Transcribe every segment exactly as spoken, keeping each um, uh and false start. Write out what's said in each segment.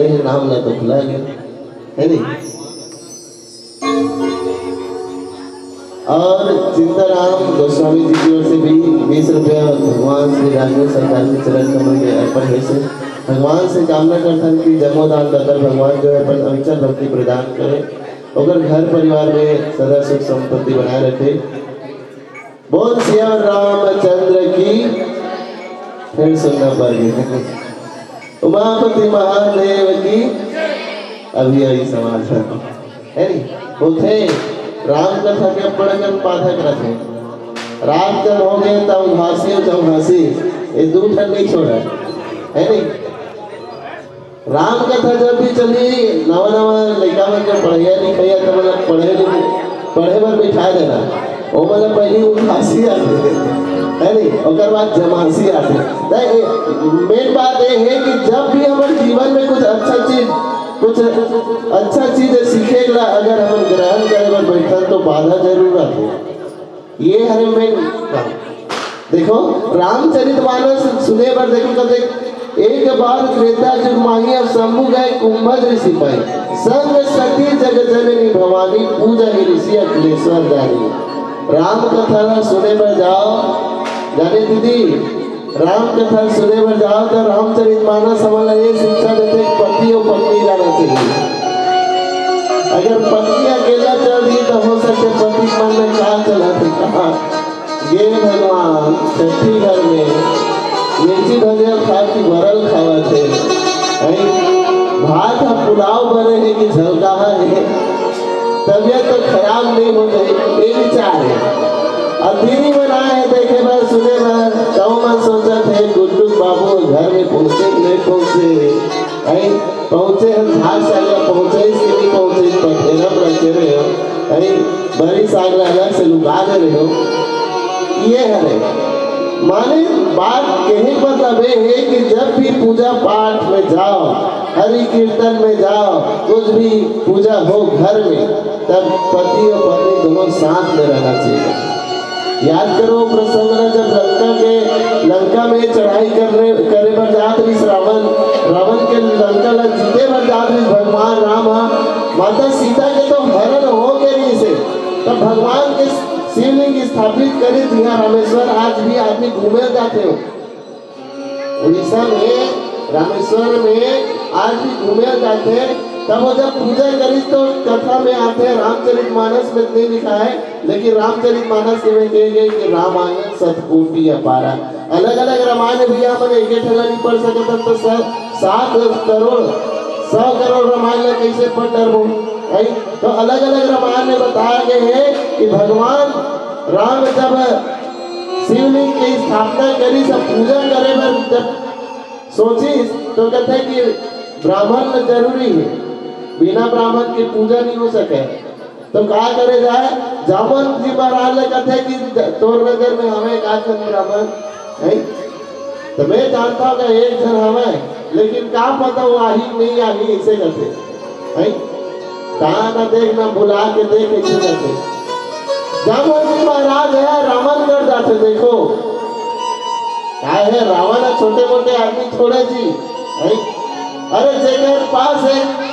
नाम ला तो भुला गया, है नहीं? और चिंताराम गोस्वामी जी की ओर से भी बीस रुपया भगवान श्री राजेंद्र सरकार के चरण कमल में अर्पण है से भगवान से कामना करथन कि जम्मो दान दतर भगवान जो है अपन अविचल भक्ति प्रदान करे, ओकर घर परिवार में सदा सुख संपत्ति बनाए रखे। बोल सिया रामचंद्र की। फिर सुनना पड़ गया। उमापति महादेव की। अभी आई समाज है, है नहीं? होथे राम कथा के बड़ कन बाधक रथे। रात कन हो गए त उघासी अउ चौघासी, ये दू ठन नहीं छोड़ा, है नहीं? राम कथा जब भी चली, नवा नवा लइका मन के पढ़ैया लिखैया त मन पढ़े पढ़े बर बिठा देना। ओमन ला पहिली उघासी आथे, है नहीं? ओकर बाद जमासी आथे। त ए, मेन बात ये है कि जब भी हमर जीवन में कुछ अच्छा चीज, कुछ अच्छा चीज सीखे ला अगर हम ग्रहण करे बर बैठन तो बाधा जरूर आथे। ये हरे मेन काम। देखो, रामचरितमानस सुने बर देखो, तो देख, एक बार त्रेता जुग माही, अब शंभु गए कुंभज ऋषि पाई। संग सती जग जननी भवानी, पूजा ही ऋषि अखिलेश्वर जानी। राम कथा ला सुने बर जाओ, जाने दीदी, राम कथा सुने बर जाओ तो रामचरितमानस हमन ला ये शिक्षा देथे, पति और पत्नी जाना चाहिए। अगर पत्नी अकेला चल रही तो हो सकते पति के मन में का चलत हे, कहा, "ये भगवान, छठी घर में मिर्ची भजिया खा के भरल खावत हे, भाई, भात ह पुलाव बने हे कि झलकाहा हे?" तबीयत तो खराब नहीं हो जाए, ये विचार है। अब दीदी मन आए हैं देखे बर, सुने बर, तो मन सोचत हे, "गुड्डू बाबू घर में पहुंचे कि नहीं पहुंचे?" हैं? पहुंचे हम झाड़ से अगला पहुंचे, इसके नहीं पहुंचे, पथेरा पर रखे रहे हो। हैं? बरी साग ला अलग से लुका दे रहे हो। ये हरे। माने बात कहे मतलब ये है कि जब भी पूजा पाठ में जाओ, हरि कीर्तन में जाओ, कुछ भी पूजा हो घर में, तब पति और पत्नी दोनों साथ में रहना चाहिए। याद करो प्रसंग ला, जब लंका के, लंका में चढ़ाई करने, करे बर जात रहिस रावण, रावण के लंका ला जीते बर जात रहिस भगवान राम ह, माता सीता के तो हरण हो गए रहिस हे, तब भगवान के शिवलिंग स्थापित करे जिहाँ रामेश्वर, आज भी आदमी घूमे जाते हो। उड़ीसा में रामेश्वर में आज भी घूमे जाथे। तब वो जब पूजा करिस तो कथा में आथे, रामचरितमानस में नहीं लिखा है, लेकिन रामचरितमानस में कहे गए कि रामायण शतकोटि अपारा। अलग-अलग रामायण भैया मन एक एक ठन नहीं पढ़ सकत हन, तो स-, सात करोड़, सौ करोड़ रामायण ला कैसे पढ़ डरबो? है? तो अलग-अलग रामायण में बताया गया है कि भगवान राम जब शिवलिंग के स्थापना करिस, पूजा करे बर जब सोचिस तो कहते कि ब्राह्मण जरूरी है, बिना ब्राह्मण के पूजा नहीं हो सके। तो का करे जाए? जामवंत जी महाराज ला कहते कि ज-, तोर नजर में हवे का झन ब्राह्मण, है? तो मैं जानता हूँ कि एक झन हवे, लेकिन का पता वो आही कि नहीं आही, ऐसे कहते, है? कहाँ ना देख, ना बुला के देख, ऐसे कहते। जामवंत जी महाराज है, रावण गढ़ जाते, देखो। काय है, रावण ह छोटे मोटे आदमी थोड़े जी, है? अरे जेकर पास है,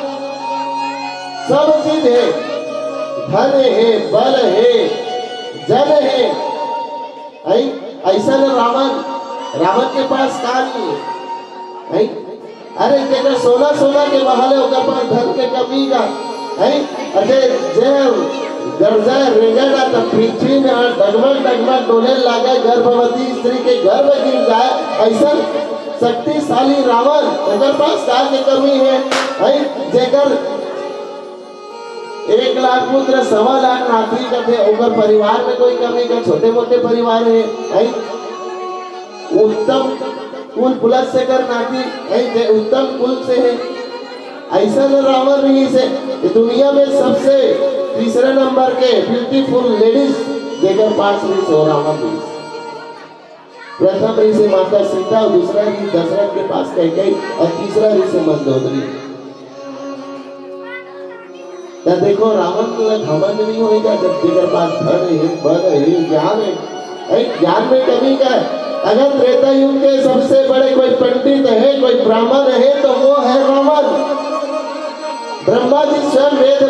सब चीज है, धन है, बल है, जन है, है? ऐसा न रावण, रावण के पास का नहीं है, है? अरे जेकर सोना सोना के महल है, ओकर पास धन के कमी का, है? अरे जे गरजे रेंगेला त पृथ्वी में डगमग डगमग डोले लागे, गर्भवती स्त्री के गर्भ गिर जाए, ऐसा शक्तिशाली रावण, ओकर पास का के कमी है, है? जेकर एक लाख पुत्र, सवा लाख नाती कथे, ओकर परिवार में कोई कमी का, छोटे मोटे परिवार है, है? उत्तम कुल पुलस्त्य कर नाती, है, जे उत्तम कुल से है, ऐसा न रावण रहिस हे। ये दुनिया में सबसे तीसरे नंबर के ब्यूटीफुल लेडीज जेकर पास रहिस हे, वो रावण रहिस हे। प्रथम रहिस हे माता सीता, दूसरा रहिस दशरथ के पास कैकेयी, और तीसरा रहिस हे मंदोदरी। त देखो, रावण ला घमंड नहीं होएगा, जब जेकर पास धन है, बल है, ज्ञान है। अरे, ज्ञान में कमी का है? अगर त्रेता युग के सबसे बड़े कोई पंडित है, कोई ब्राह्मण है, तो वो है रावण। ब्रह्मा जी स्वयं वेद,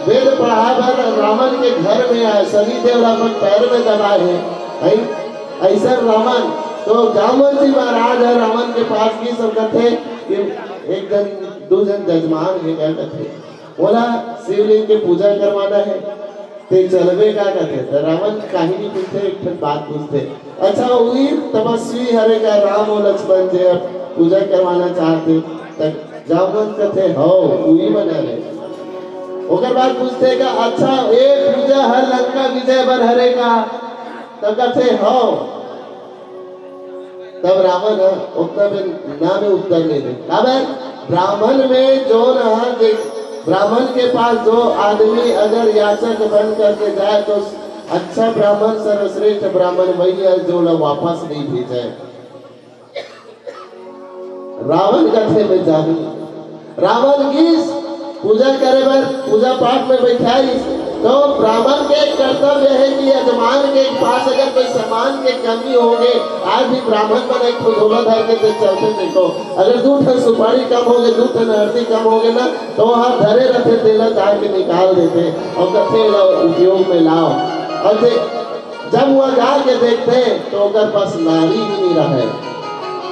वेद पढ़ा बर रावण के घर में आए, शनि देव ला अपन पैर में दबाए है, है? ऐसा रावण। तो जामवंत जी महाराज ह रावण के पास गिस अउ कथे कि एक जन, दू जन जजमान हे, का कथे, ओला शिवलिंग के पूजा करवाना है, ते चलबे का कथे? त रावण काही नहीं पूछथे, एक ठन बात पूछथे, "अच्छा, उही तपस्वी हरे का राम अउ लक्ष्मण जे अब पूजा करवाना चाहथे?" त जामवंत कथे, "हव, उही मन हरे।" ओकर बाद पूछथे का, "अच्छा, ए पूजा हर लंका विजय बर हरे का?" त कथे, "हव।" तब रावण ह ओतना बेर ना में उत्तर नहीं दे। काबर? ब्राह्मण में जो ना दे, ब्राह्मण के पास जो आदमी अगर याचक बन करके जाए, तो अच्छा ब्राह्मण, सर्वश्रेष्ठ ब्राह्मण वही है जो ना वापस नहीं भेजे। रावण कथे में जाहूं। रावण गिस पूजा करे बर, पूजा पाठ में बैठाइस, तो ब्राह्मण के कर्तव्य है कि यजमान के पास अगर कोई सामान के कमी होगे, आज भी ब्राह्मण मन एक ठो झोला धर के दे चलथे। देखो, अगर दू ठन सुपारी कम होगे, दू ठन हरदी कम होगे ना, तो वहाँ धरे रथे, तेला जाके निकाल देथे अउ कथे, "ला, उपयोग में लाओ।" अउ दे-, जब वहाँ जाके देखथे, तो ओकर पास नारी भी नहीं रहे।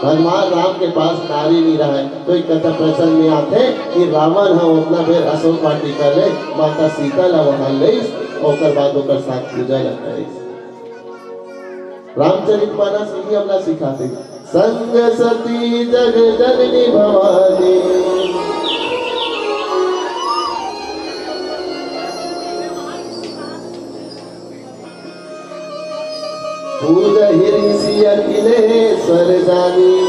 भगवान राम के पास नारी नहीं रहे। तो एक कथा प्रसंग में आथे कि रावण ह ओतना बेर अशोक वाटिका ले माता सीता ला वहां लेइस, ओकर बाद ओकर साथ पूजा ला करिस। रामचरित मानस यही हमला सिखाथे, संग सती जग जननी भवानी। पूजहि ऋषि अखिलेश्वर जानी।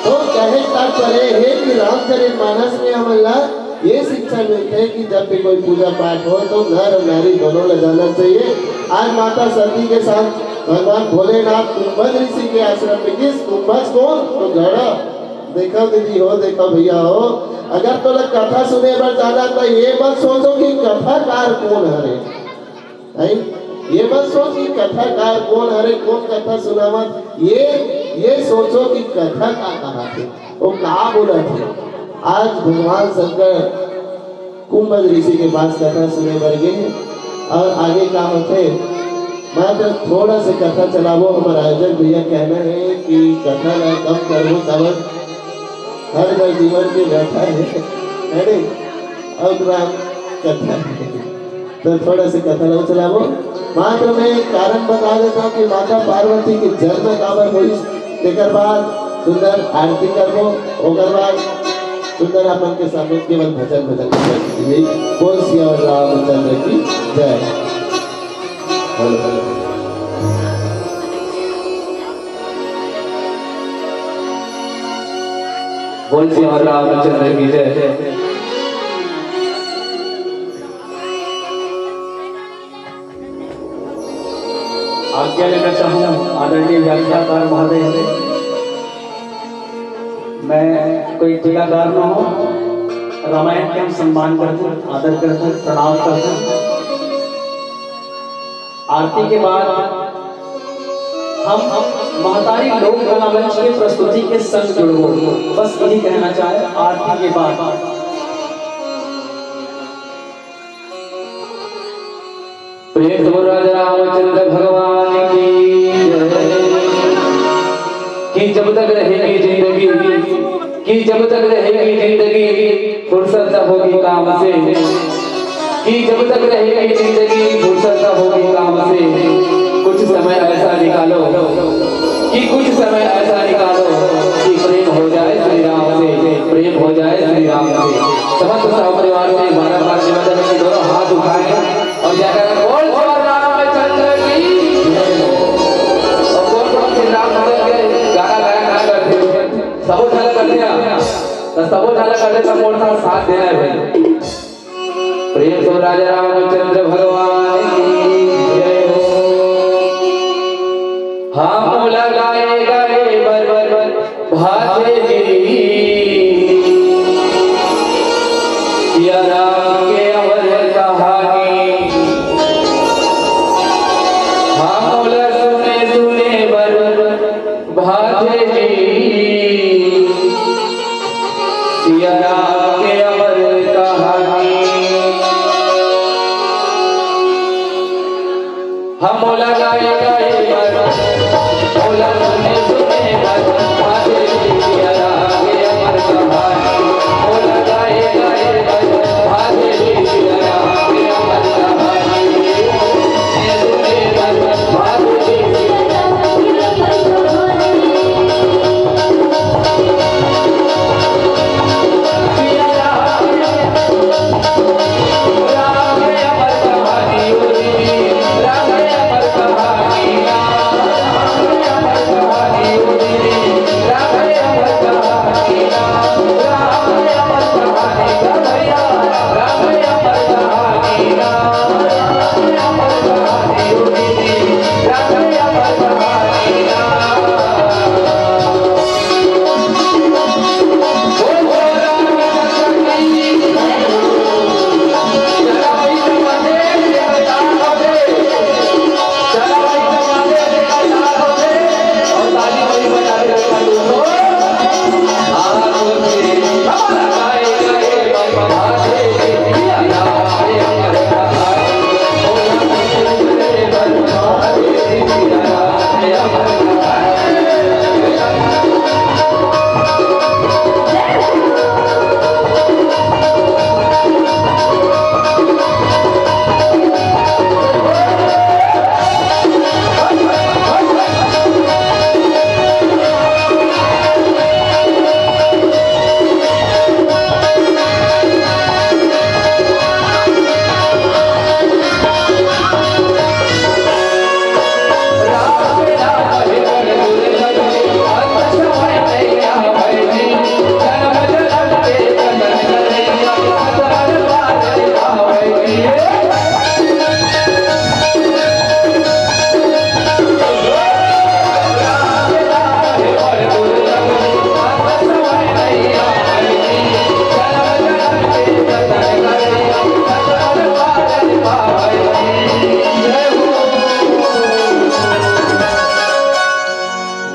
तो कहे तात्पर्य हे कि रामचरित मानस में हमन ला ये शिक्षा मिलथे कि जब भी कोई पूजा पाठ हो तो नर और नारी दोनों ले जाना चाहिए। आज माता सती के साथ भगवान भोलेनाथ कुंभज ऋषि के आश्रम में गिस। कुंभज कौन? तो घड़ा। देखो दीदी हो, देखो भैया हो, अगर तोला कथा सुने बर जाना तो ये मत सोचो कि कथाकार कौन हरे। हैं? ये मत सोच कि कथाकार कौन हरे, कौन कथा सुनावत, ये, ये सोचो कि कथा का कहाथे, वो का बोलत हे। आज भगवान शंकर कुंभज ऋषि के पास कथा सुने बर गे हे अउ आगे का होथे, मैं तो थोड़ा से कथा चलाबो। हमर आयोजक भैया कहना है कि कथा ला कम करबो, काबर हर घर जीवन के व्यथा है, है नहीं? अउ राम कथा है। तो थोड़ा से कथा ला चलाबो। मात्र मैं एक कारण बता देता हूँ कि माता पार्वती के जन्म काबर होइस, तेकर बाद सुंदर आरती करबो, ओकर बाद सुंदर अपन के सामने केवल भजन, भजन, भजन। बोल सियावर रामचंद्र की जय। Hello, hello. बोल सियावर रामचंद्र की जय। आज्ञा लेना चाहूँ आदरणीय व्याख्याकार महोदय से। मैं कोई टीकाकार न हो, रामायण के हम सम्मान करते हैं, आदर करते हैं, प्रणाम करते हैं। आरती के बाद हम महतारी लोक कला मंच के प्रस्तुति के संग जुड़बो, बस यही कहना चाहे। आरती के बाद प्रेम से बोल राजा रामचंद्र भगवान की जय। कि जब तक रहेगी जिंदगी, कि जब तक रहेगी जिंदगी, फुर्सत न होगी काम से। कि जब तक रहेगी जिंदगी, फुर्सत न होगी काम से। कुछ समय ऐसा निकालो कि कुछ समय ऐसा निकालो कि प्रेम हो जाए श्री राम से, प्रेम हो जाए श्री राम से। समस्त सपरिवार से बारंबार निवेदन है कि दोनों हाथ उठाएं और जयकारा बोल श्री रामचंद्र की। और कौन कौन श्री रामचंद्र के गाना गाया ना करते हुए, सबो झलक कर दिया, तो सबो झलक कर दिया, मोर साथ साथ देना है भाई। प्रेम से राजा रामचंद्र भगवान की जय हो। हम लगाए गए बर बर भाजे जी, सिया राम के अमर कहानी। हम सुने सुने सिया राम के अमर कहानी। हम मोला गाए गाए बर, मोला सुने सुने बर, आदे सिया राम के अमर कहानी। मोला गाए गाए बर, आदे सिया राम के अमर कहानी।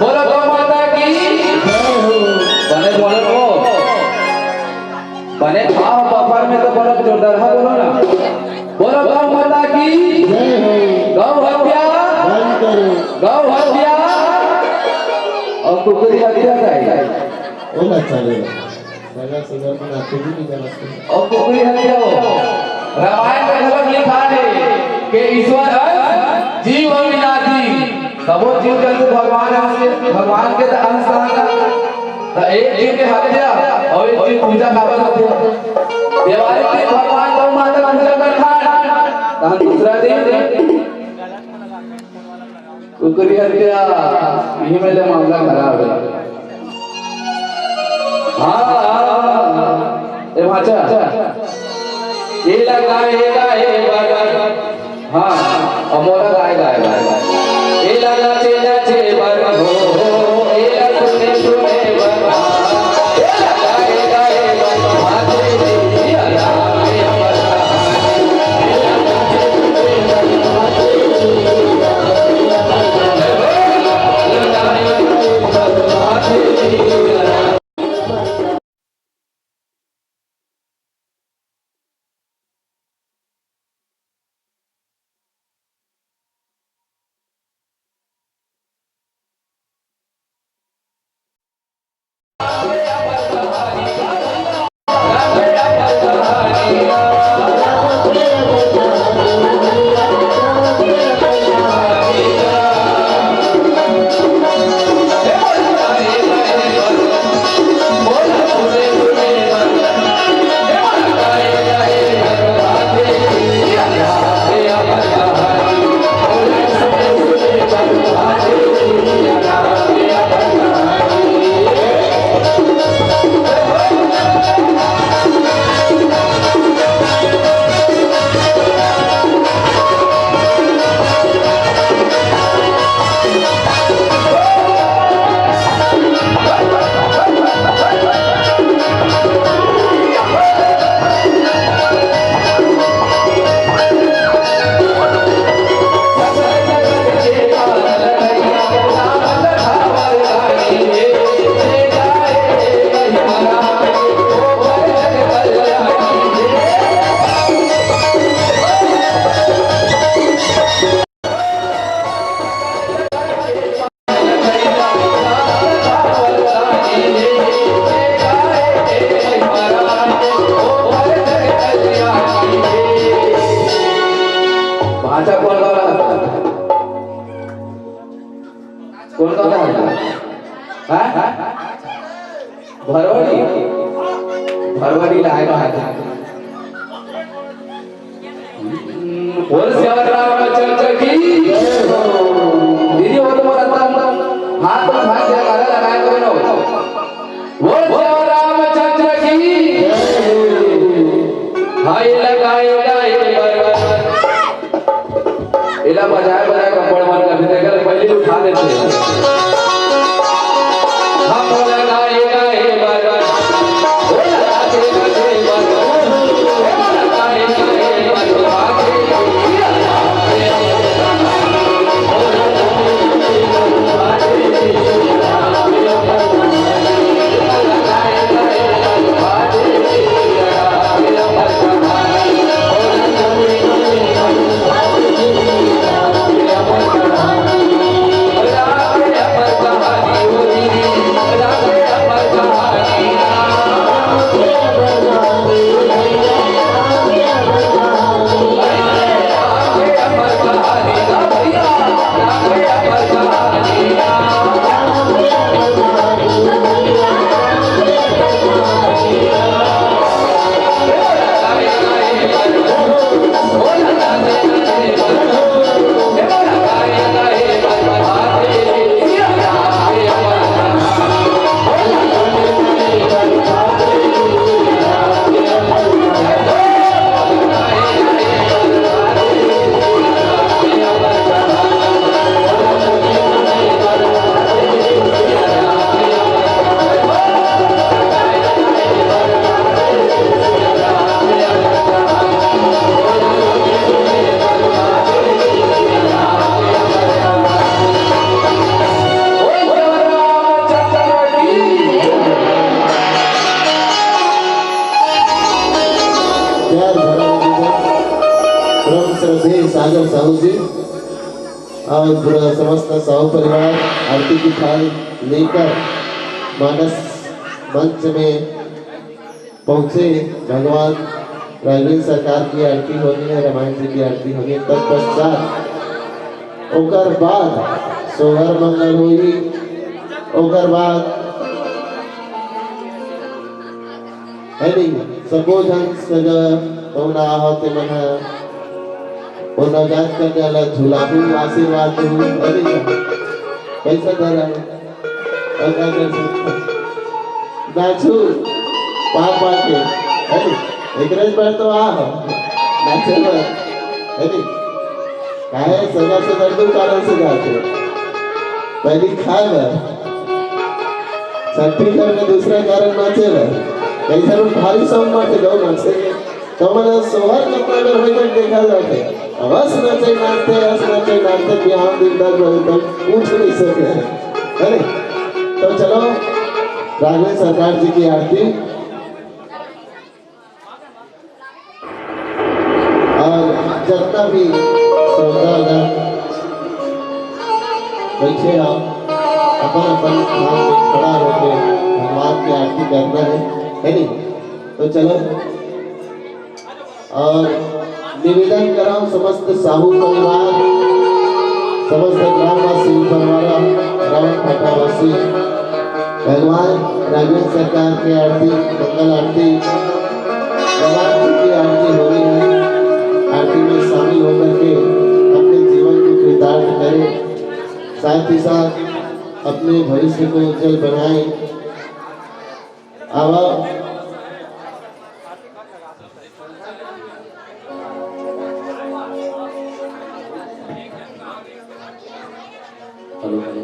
बोलो गौ माता की। जय हो। बने बोलो वो। बने खाओ बफर में तो बोलो जोरदार, हाँ बोलो ना। बोलो गौ माता की। जय हो। गौ हत्या। बंद करो। गौ हत्या। और कुकरी हत्या का है। बोला चलेगा। सगा सगा मन आते भी नहीं गलत है। अउ कुकरी हत्या हो। रामायण में घलोक लिखाय हे कि ईश्वर अंश, जीव अविनाशी। सबो जीव जंतु भगवान अंश के, भगवान के त अंश आय ना। त एक जीव के हत्या अउ एक जीव पूजा काबर होथे? देवारी के दिन भगवान गौ माता पूजा करथन, तहन दूसरा दिन कुकरी हत्या, इही में ले मामला खराब हे। हाँ, हाँ, हाँ, हाँ। ए भांचा, ए लगा, ए गा, ए बर। हाँ, अउ मोला गाय, गाय, गाय, गाय। ए लगा, चेला, चे बर हो, ए लगा, सुने, सुने बर। कौन गाना है? हाँ? भरवाड़ी? भरवाड़ी लाए बाहर। बोल सियावर रामचंद्र की। दीदी, वो तो बोला था, हाथ में हाथ जयकारा लगाए करो ना। बोल सियावर रामचंद्र की। हाय लगाए गाए बरबर। एला बजाए बजाए कपड़ मन कर देते, कर पहले उठा देते हैं। हम लगाए गाए बरबर। प्यार भरा निवेदन, परम श्रद्धेय सागर साहू जी और पूरा समस्त साहू परिवार आरती की थाल लेकर मानस मंच में पहुंचे। भगवान राघवेंद्र सरकार की आरती होनी है, रामायण जी की आरती होनी है। तत्पश्चात ओकर बाद सोहर मंगल होई, ओकर बाद है नहीं, सबो झन सगा पहुना होते मन ह, ओ नवजात कन्या ला झुलाहू, आशीर्वाद दू, है नहीं? पैसा धरा है, और का कर सकते? नाचू, पाप पाके, है नहीं? एकरे बर तो आ हो, नाचे बर, है नहीं? काहे सगा सगा दू कारण से जाथे। पहली खाए बर, छठी घर में दूसरा कारण नाचे बर। कैसे में भारी सौंग मारथे दो नाचे के। तो मन सोहर कतना बेर होई तक देखा जाथे। अवस नाचे नाचते, अस नाचे नाचते, बिहान दिन दस बजे तक उठ नहीं सके। है नहीं? तो चलो, राघवेंद्र सरकार जी की आरती। और जितना भी श्रोता गण बैठे हो, अपन अपन स्थान पे खड़ा होके भगवान की आरती करना है, है नहीं? तो चलो, और निवेदन कराओ समस्त साहू परिवार, समस्त ग्रामवासी, परवारा, रावण फाटावासी, भगवान राघवेंद्र सरकार के आरती, मंगल आरती, भगवान जी की आरती हो रही है। आरती में शामिल होकर के अपने जीवन को कृतार्थ करें, साथ ही साथ अपने भविष्य को उज्जवल बनाएं। आवा। Hello, hello.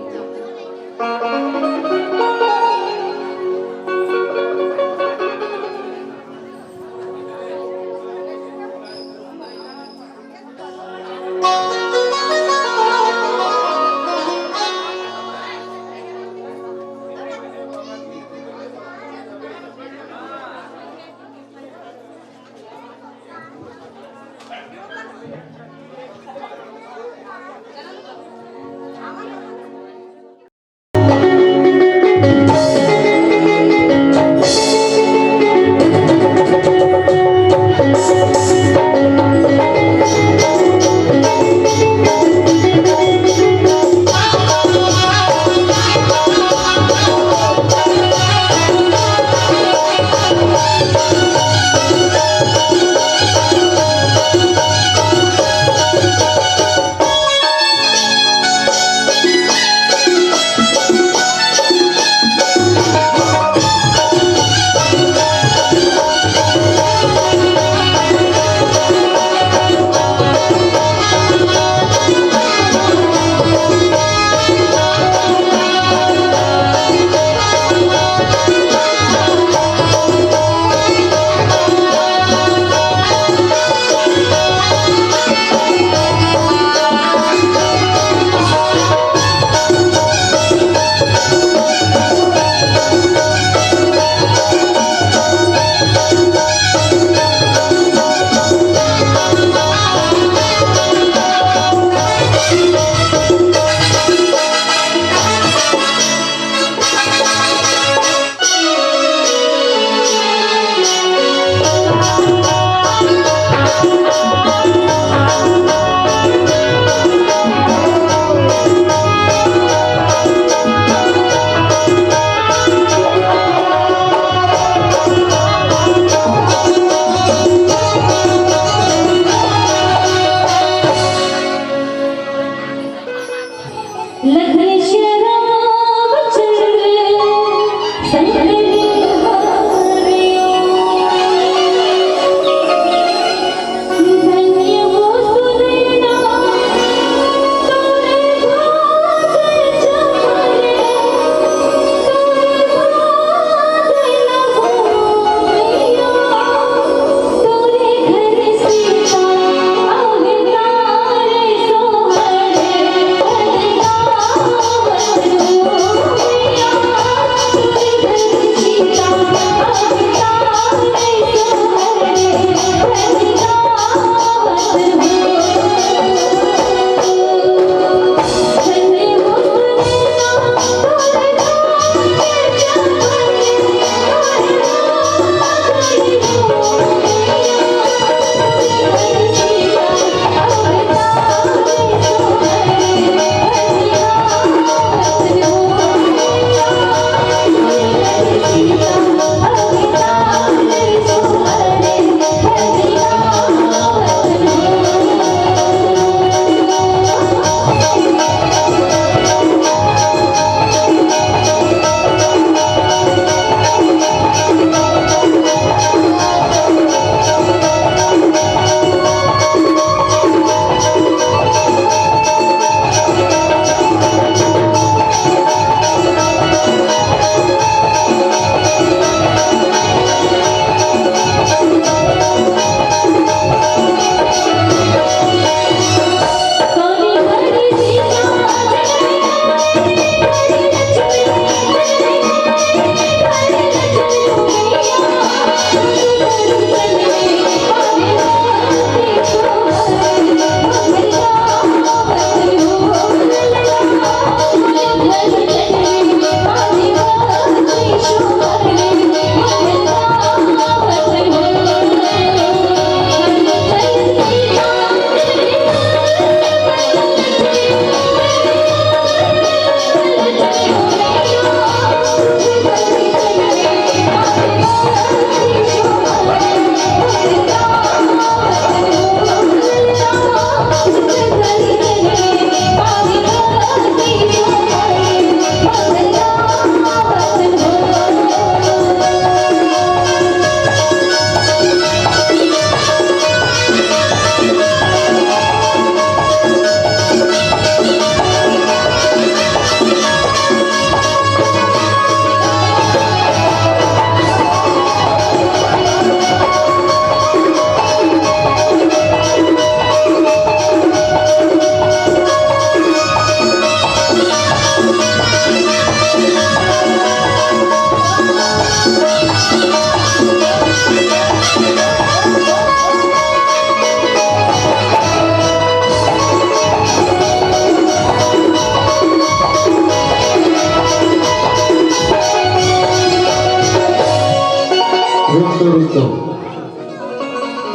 रुक तो।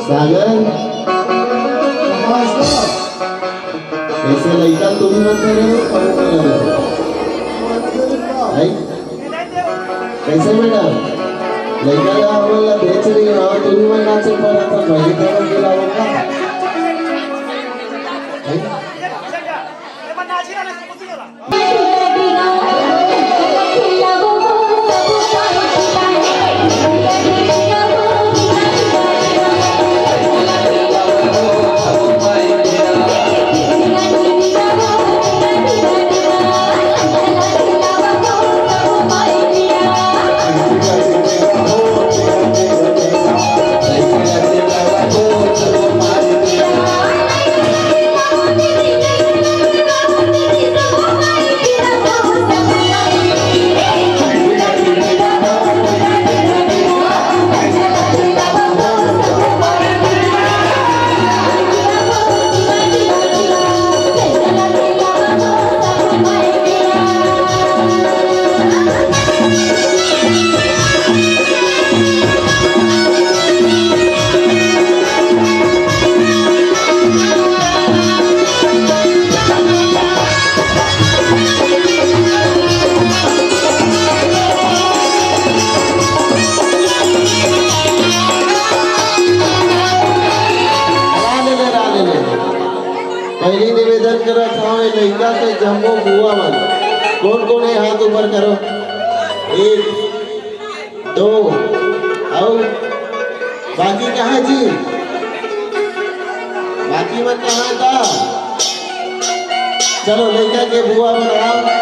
सागर, कैसे लइका तुम ही मत करे हो, कौन करे हो? भाई, कैसे बेटा? लइका ला हमन ला बेच रही हो, तुम ही मन नाचे पर आता, भाई, कौन खिलाओगा? भाई? राने ले, राने ले। पहिली निवेदन करत हवं, ए लइका के जम्मो बुआ मन, कोन कोन हे, हाथ ऊपर करो। एक, दो, अउ बाकी कहाँ जी? बाकी मन कहाँ था? चलो, लइका के बुआ मन आओ।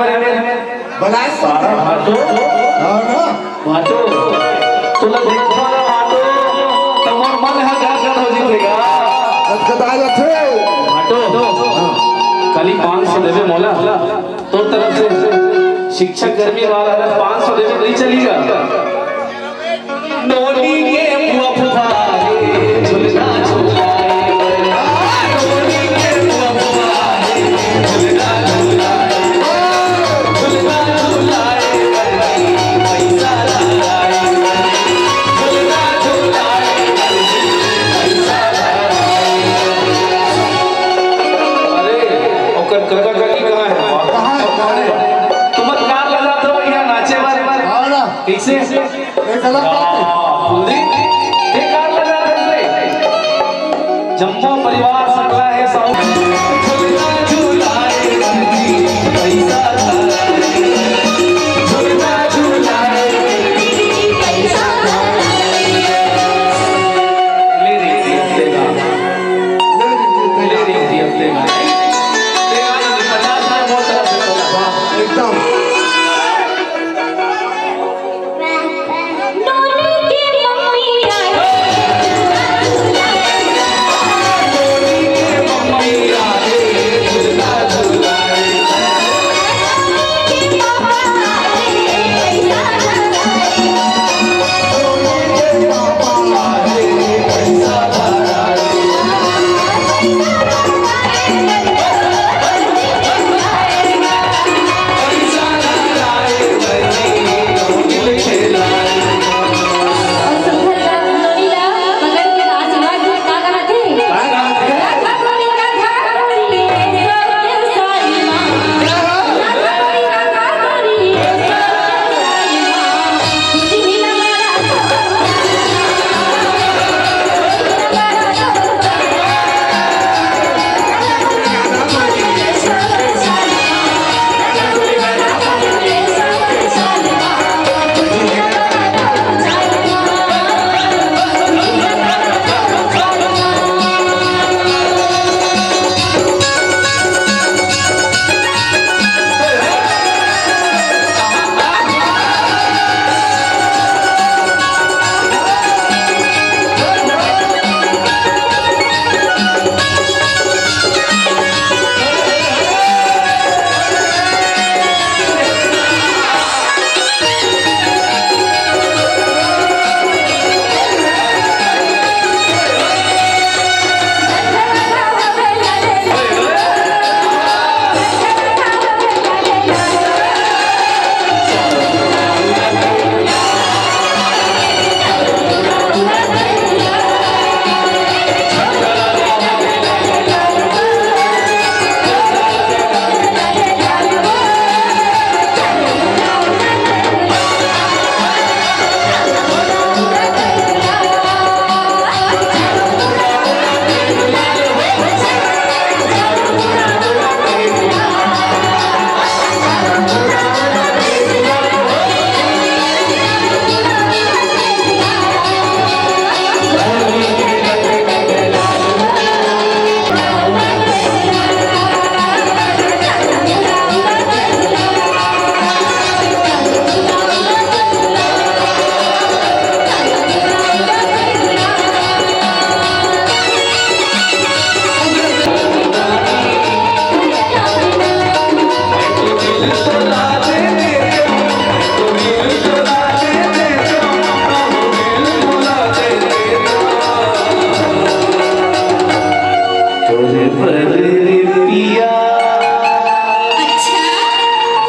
बलाय सारा भाटो। हाँ ना? भाटो, तोला देखबा ना भाटो, त मोर मन ह गदगद हो जथे गा। गदगदा जथे। भाटो, हाँ। खाली पाँच सौ देबे मोला, तोर तरफ से शिक्षक कर्मी वाला है, पाँच सौ देबे, नहीं चलेगा? नोनी के बुआ फुफा रे, झुलना झुलाए। नोनी के बुआ फुफा रे, झुलना झुलाए। झुलना झुलाए, पैसा लाए। झुलना झुलाए, पैसा लाए। अरे, ओकर कका काकी कहाँ है? कहाँ है? कहाँ है? तुमन कार लगा दो यहाँ नाचे वाले। हाँ ना। कैसे? ए, गलत बात है। हाँ, कुलदीप, ये कार लगा दे रे। जम्मो परिवार सकला है, साउंड। झूला झूला रे बंटी, पैसा धारा रे। झूला झूला रे बंटी, पैसा धारा रे। ले रे, ले रे, ले रे। ले रे, ले रे, ले रे। पचास में बहुत तरह से बोला। एकदम। तोरे बर रे पिया। अच्छा।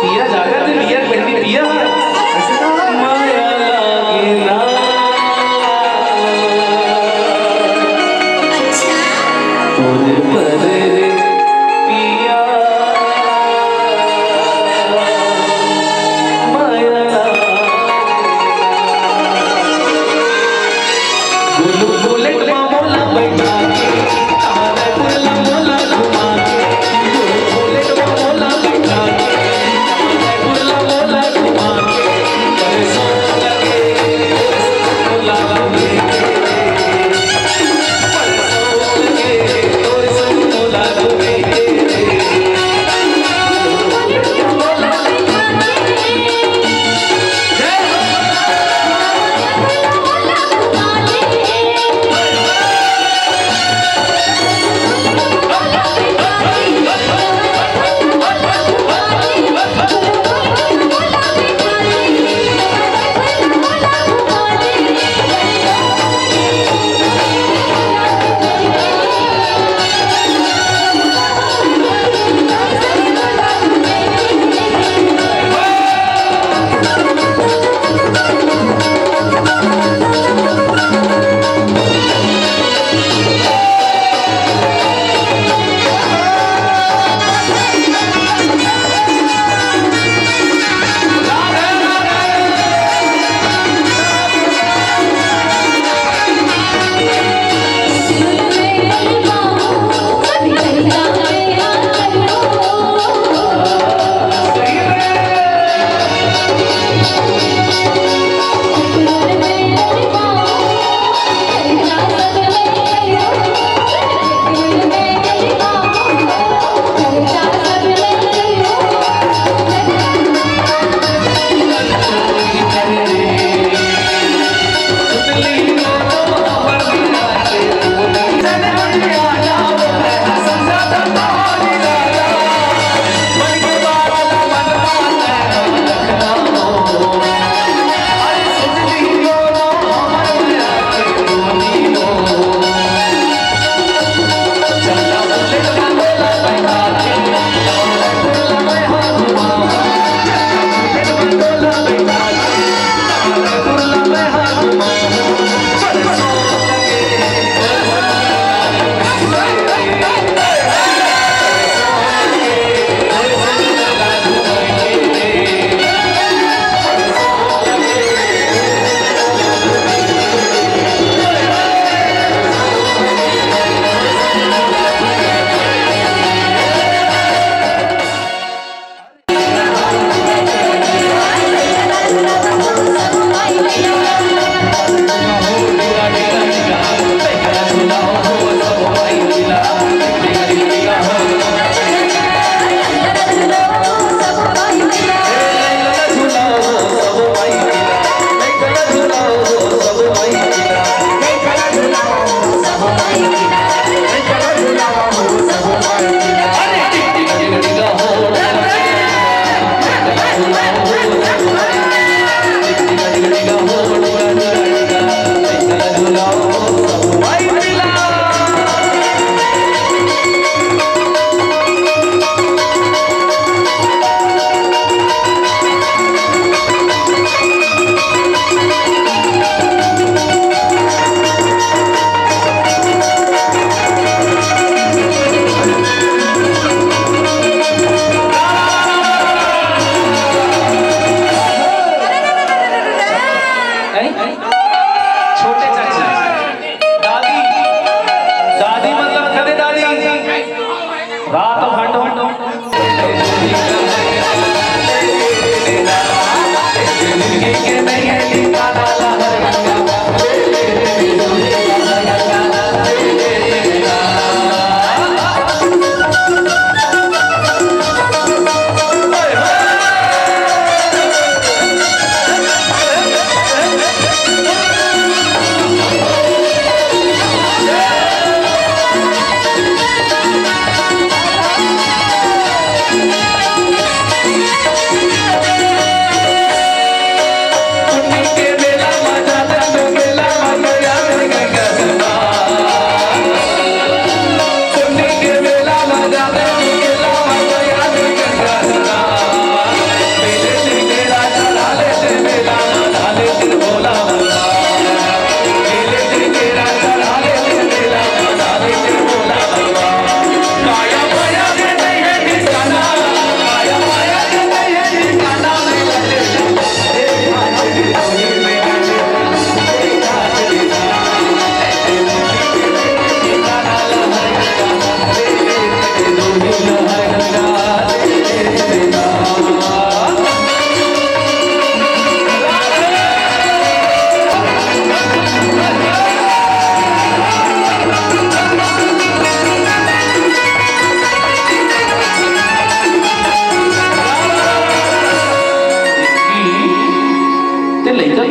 पिया जागत हे, पिया के बहिनी पिया। माया लागे ना। अच्छा। तोरे बर रे पिया। माया लागे ना। बुलेट मा मोला बैठा के, तारा मोला घुमा के, बुलेट मा मोला बैठा के, तारा मोला घुमा के, परेशान लगे।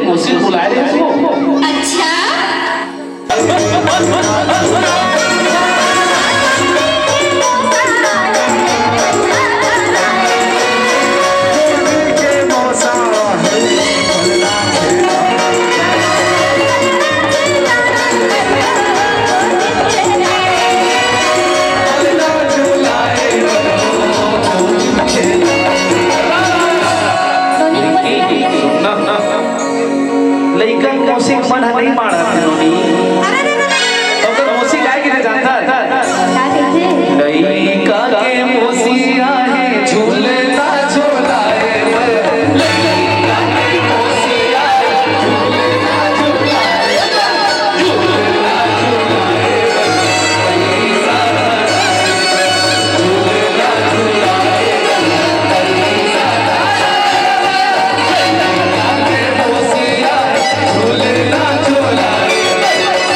मौसी बुलाए रहे हो। अच्छा। लइका के मौसी के मन ह नइ मानत हे नोनी। अरे, अरे, अरे, अरे। ओकर मौसी काय कहिथे जानथस? का कहिथे? लइका के मौसी आहे झूलता झूलाए बर। लइका के मौसी आहे झूलता झूलाए बर। झूलता झूलाए बर।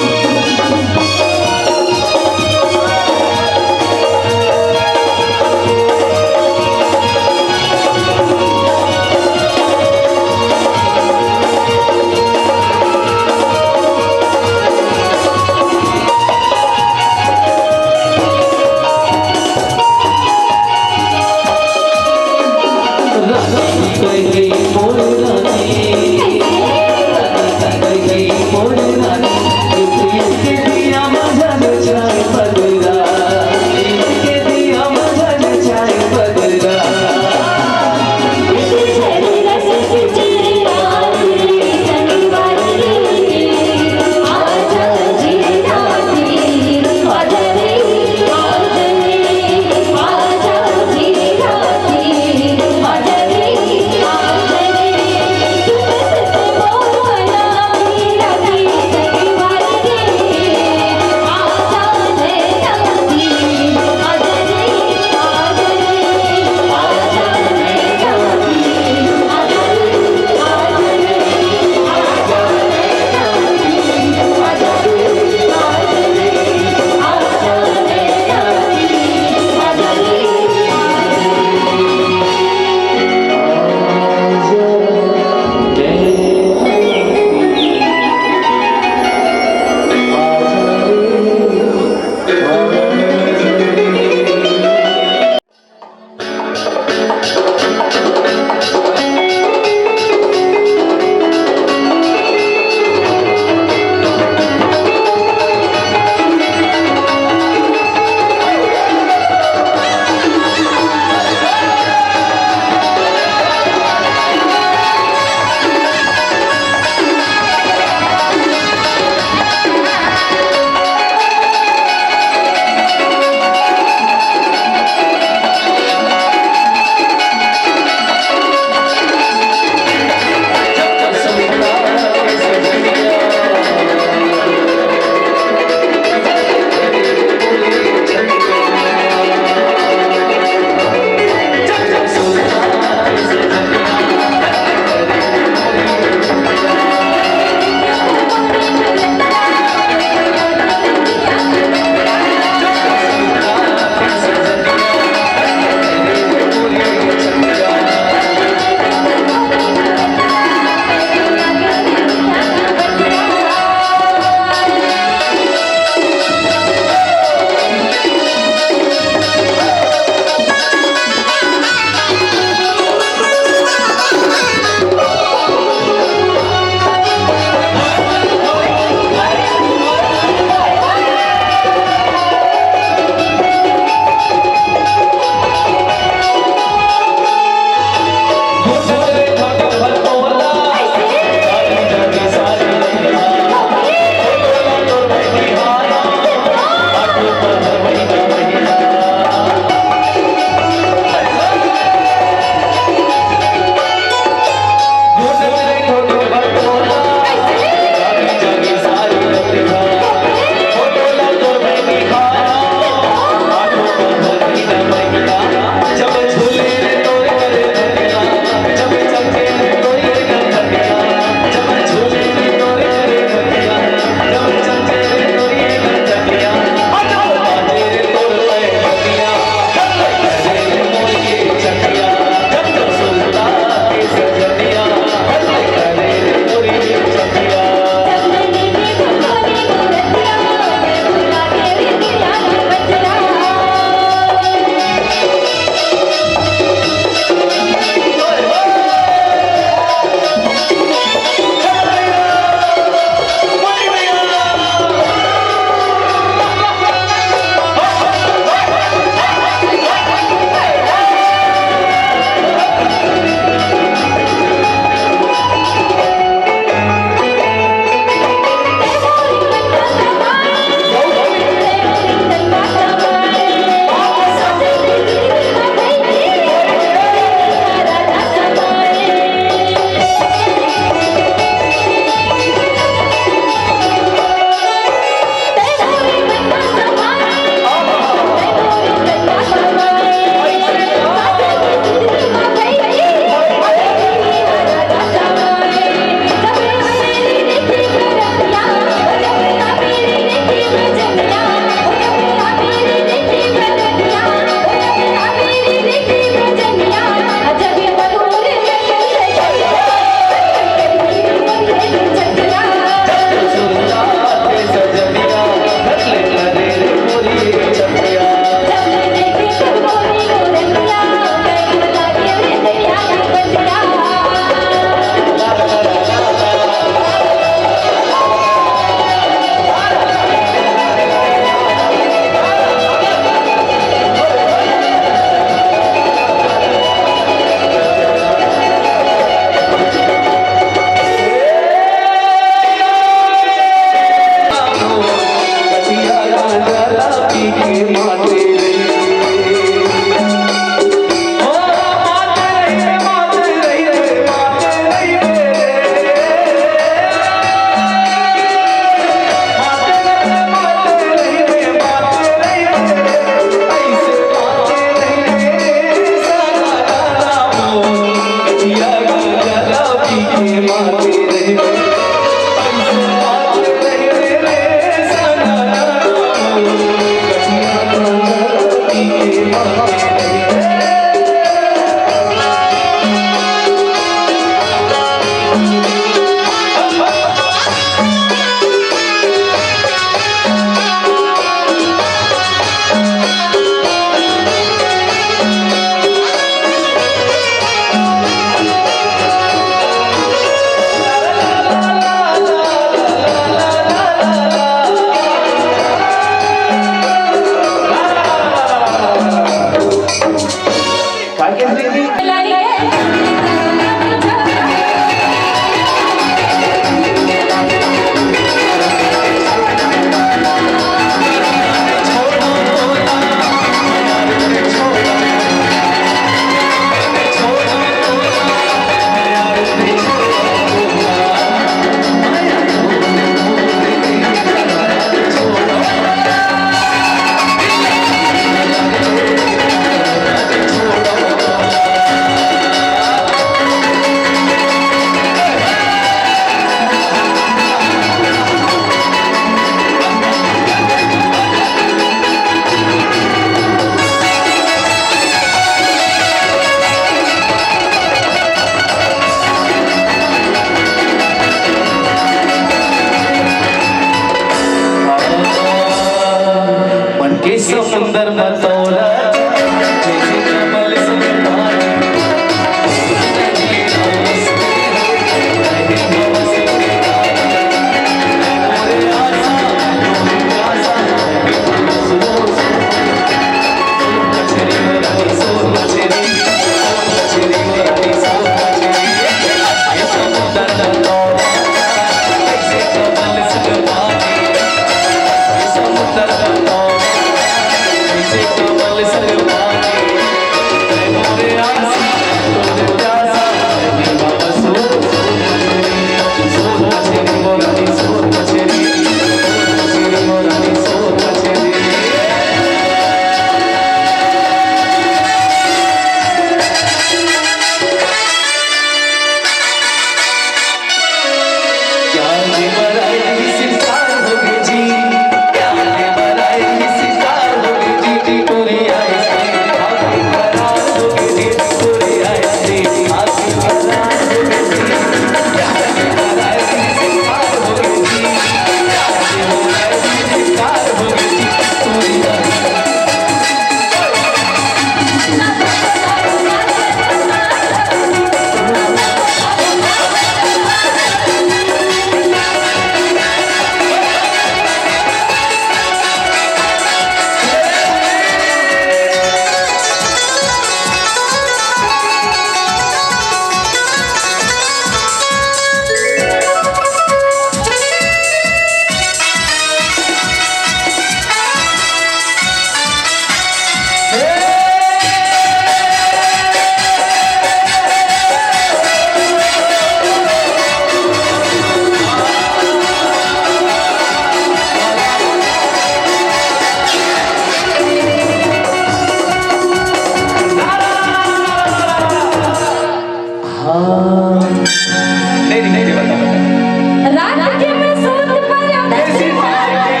नहीं, नहीं, नहीं, बता, बता। रात के मैं सूत परदेसी मार के,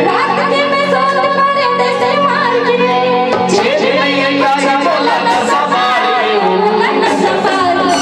रात के मैं सूत परदेसी मार के। चैन नहीं आई, काहे बोला न सवार के। बोला न सवार के।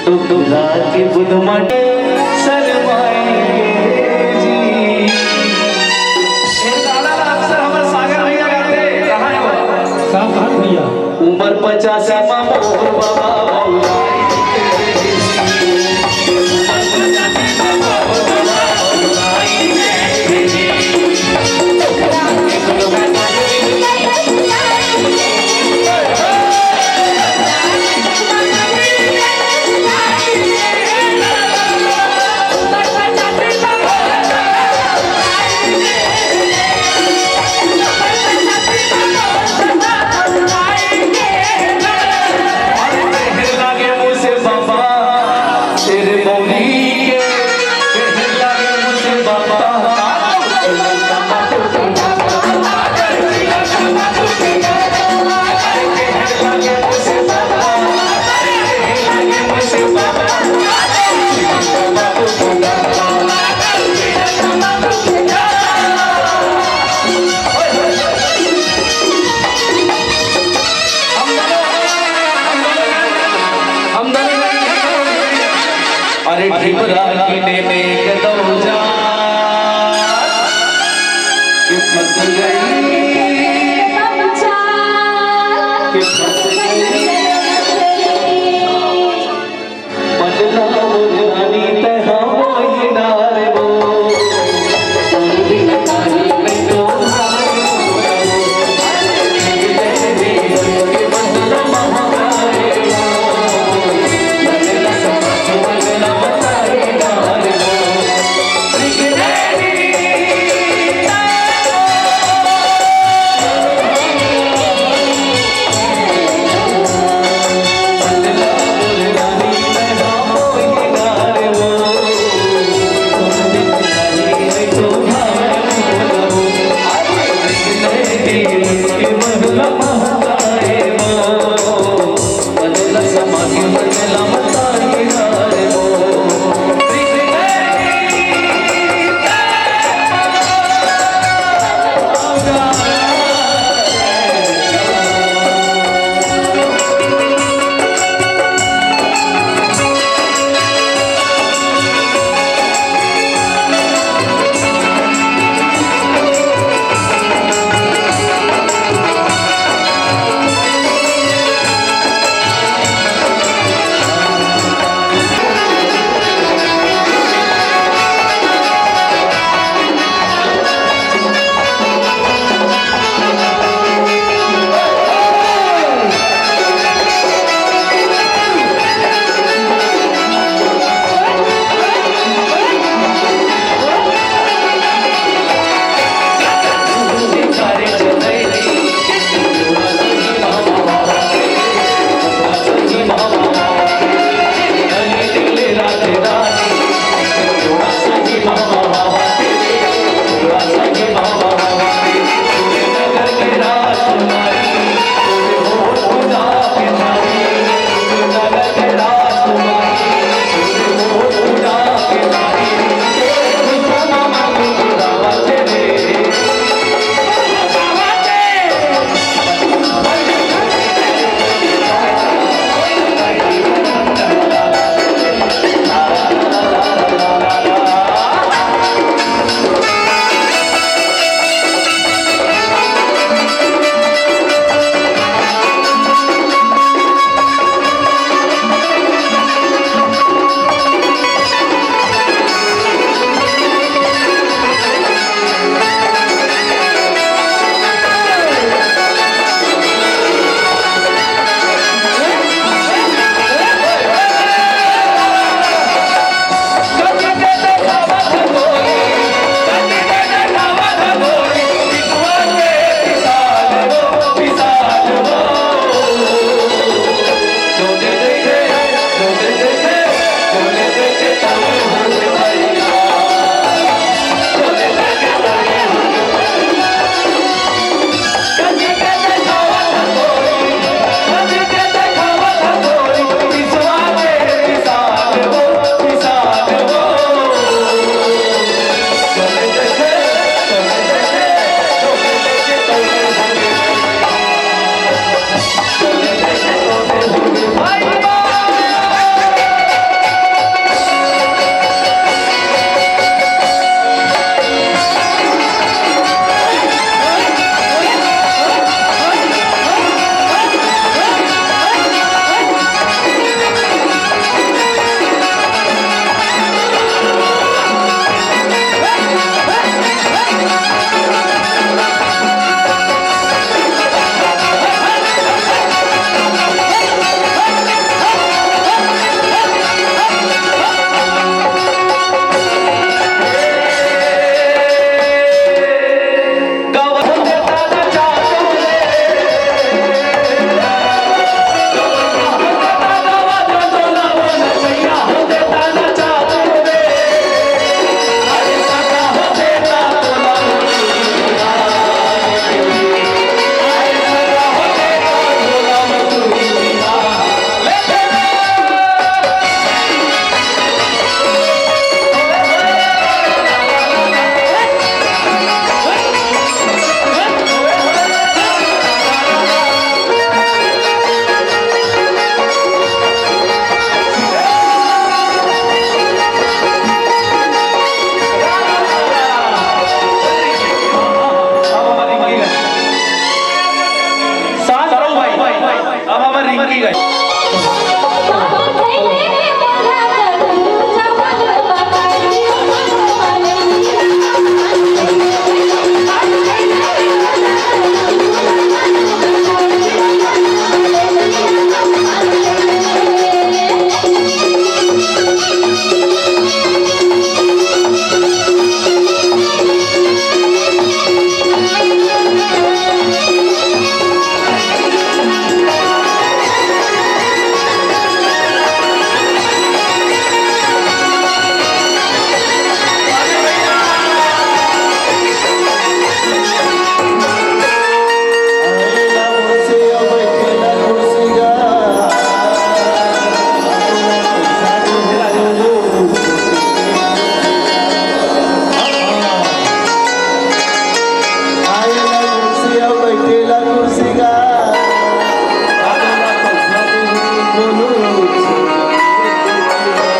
टुकड़ा के बुध माटी शरमाए जी। ये गाना अक्सर हमर सागर भैया गाथे, कहाँ है वो? का बात भैया? उमर पचासी मा मोर बाबा बउराई। अरे ढिबरा किने में कतौ जा के फंस गई, के फंस गई।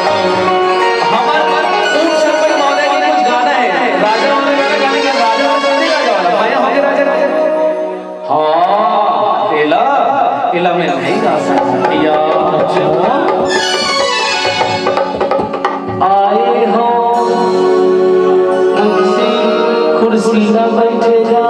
हमारे पास उप सरपंच महोदय का कुछ गाना है, राजा वाला गाना गाने का, राजा वाला गाने का, राजा वाला, भैया, हो गया राजा, राजा। हाँ, एला, एला मैं नहीं गा सकता भैया। अच्छा। आए हो कुर्सी, कुर्सी ना बैठेगा।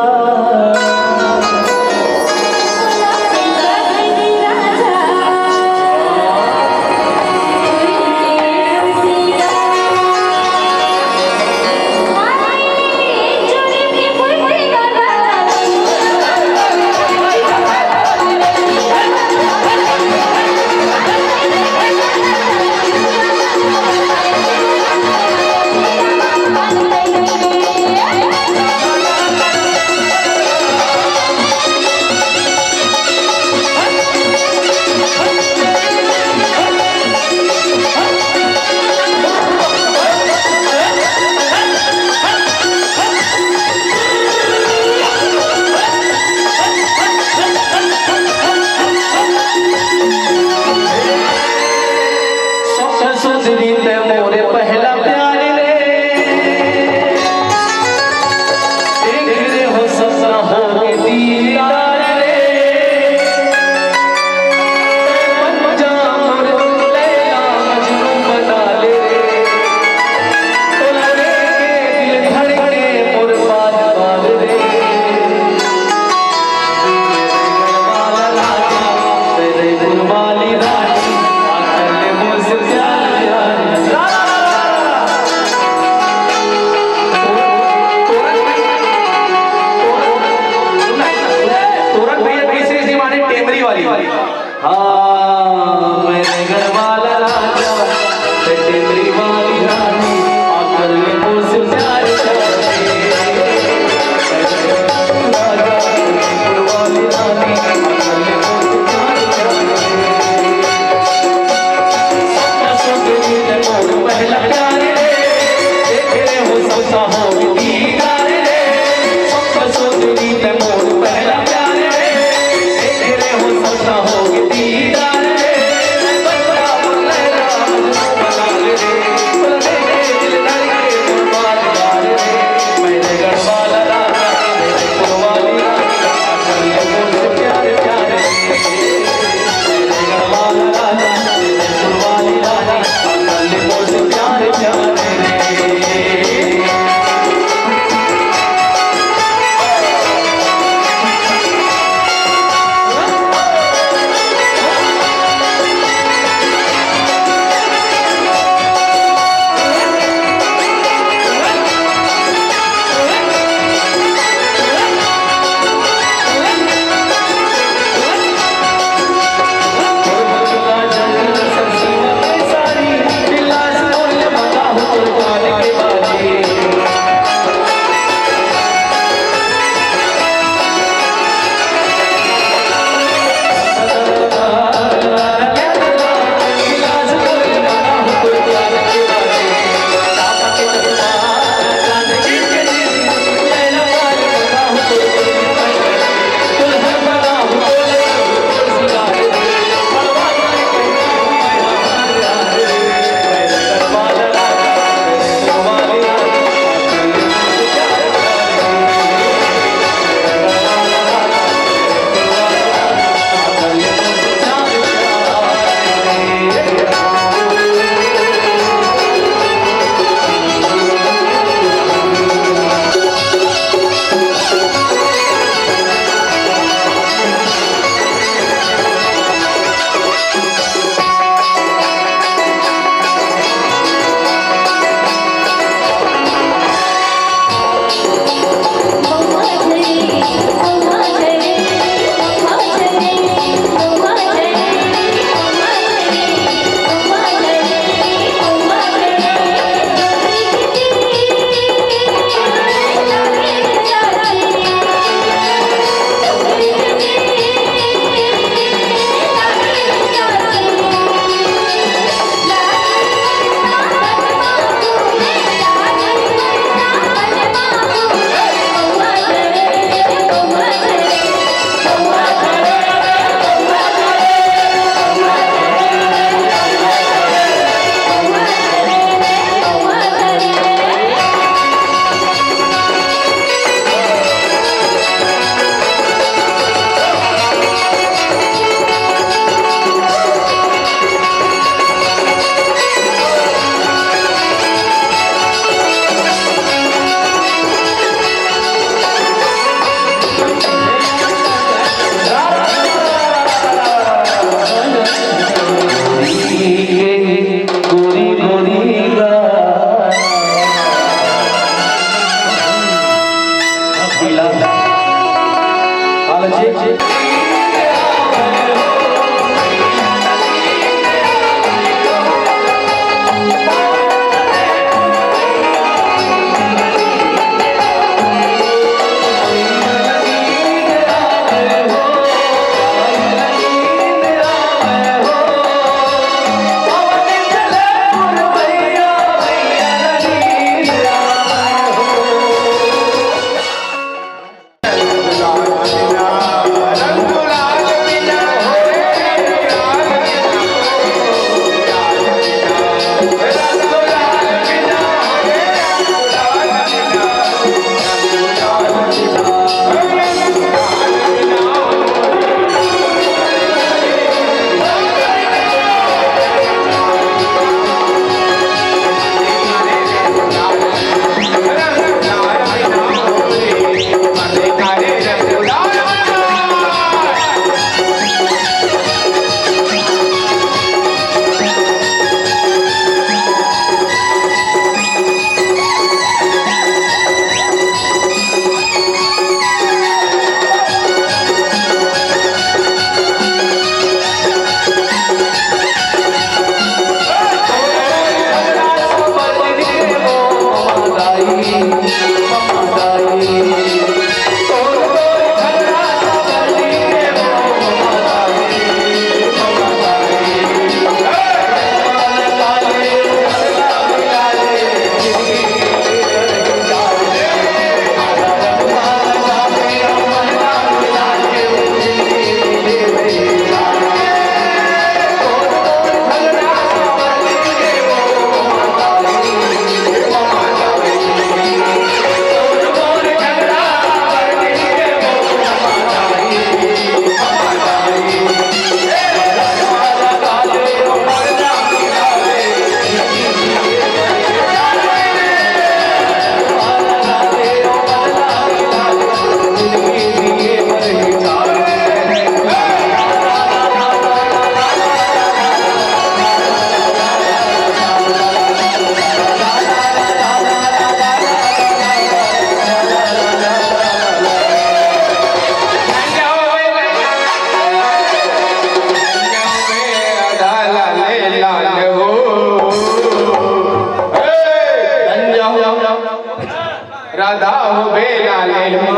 राधा हो बेला ले लो,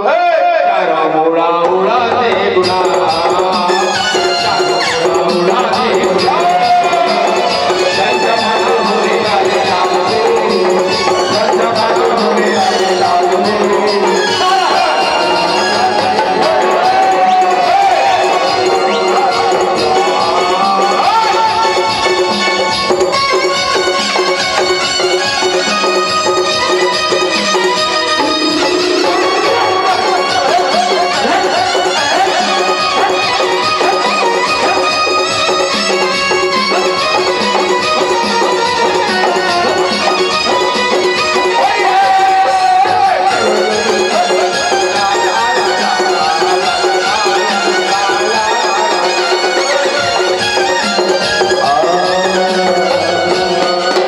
ए, चारों मुड़ा उड़ा दे गुलाल। चारों मुड़ा उड़ा दे गुलाल। चंद्रमा को मेरा ले लाल, चंद्रमा को मेरा ले लाल।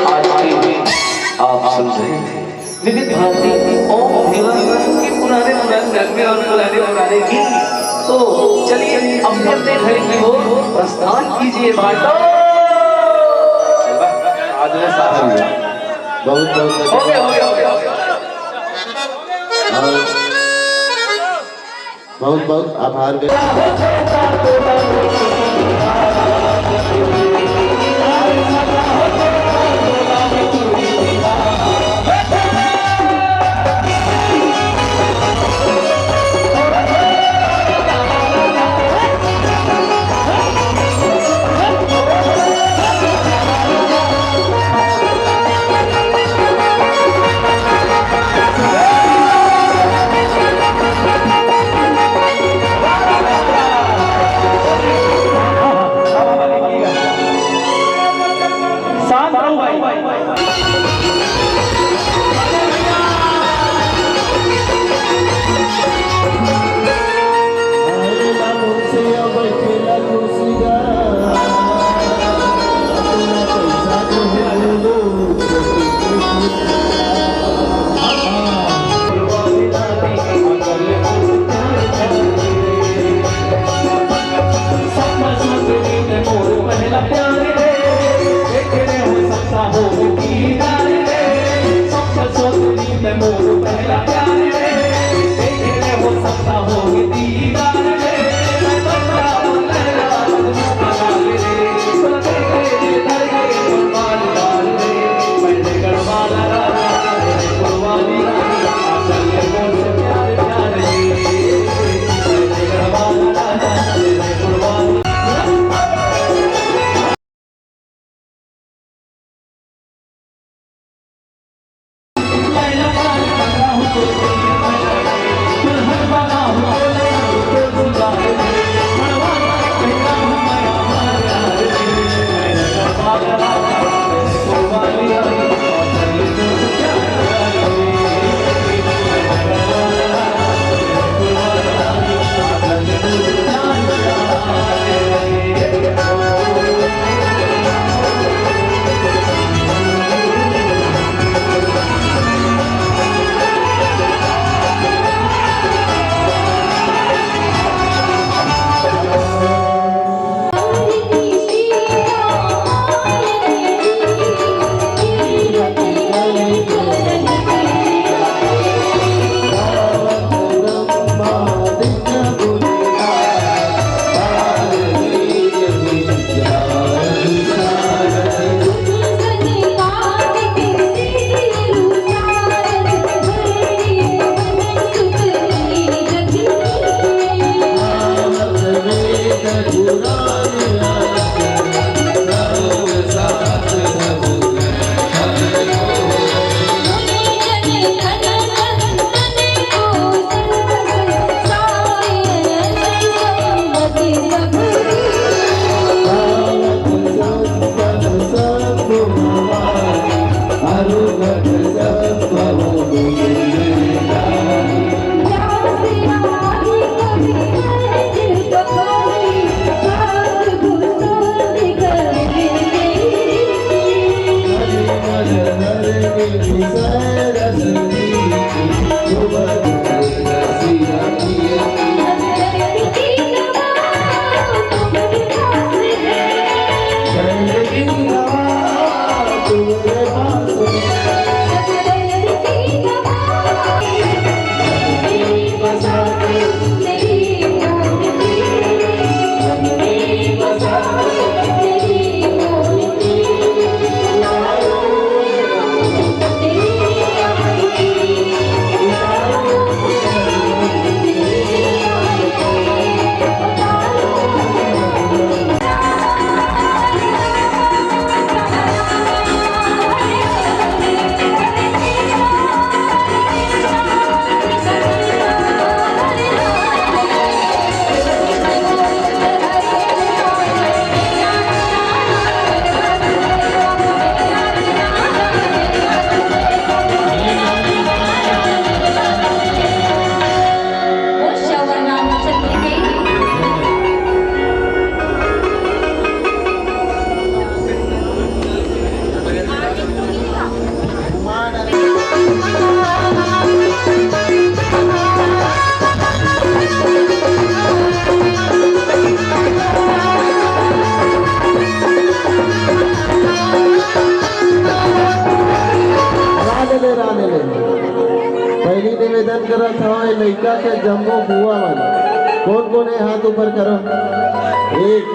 आज की आप सुन रहे थे विविध भारती। ओम विवाह के पुराने पुराने नगमे और पुराने पुराने गीत। तो चलिए अपने अपने घर की ओर प्रस्थान कीजिए भाई। बहुत बहुत हो गया, हो गया, हो गया। बहुत बहुत आभार व्यक्त। निवेदन करत हवं, ए लइका के जम्मो बुआ मन, कोन कोन हे, हाथ ऊपर करो। एक।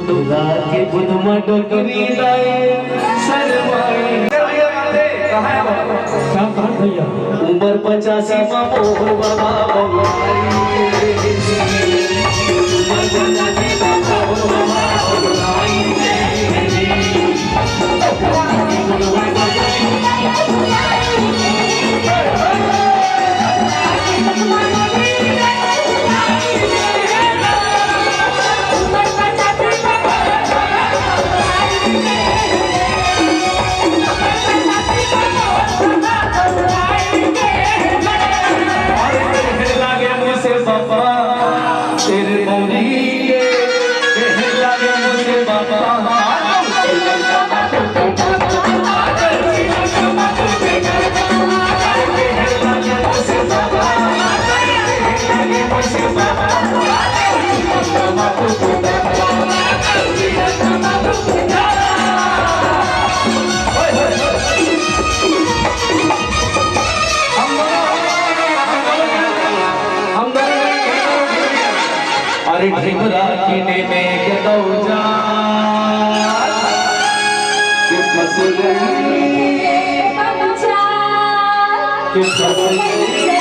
दुनिया के बुध म डोकरी दाई शर्माई। कहाँ है वो? क्या बात भैया? उम्र पचासी म मोर बाबा बउराई। उम्र पचासी म मोर बाबा बउराई। झिमरा किने में के दौजा। के फंस गई, के फंस गई।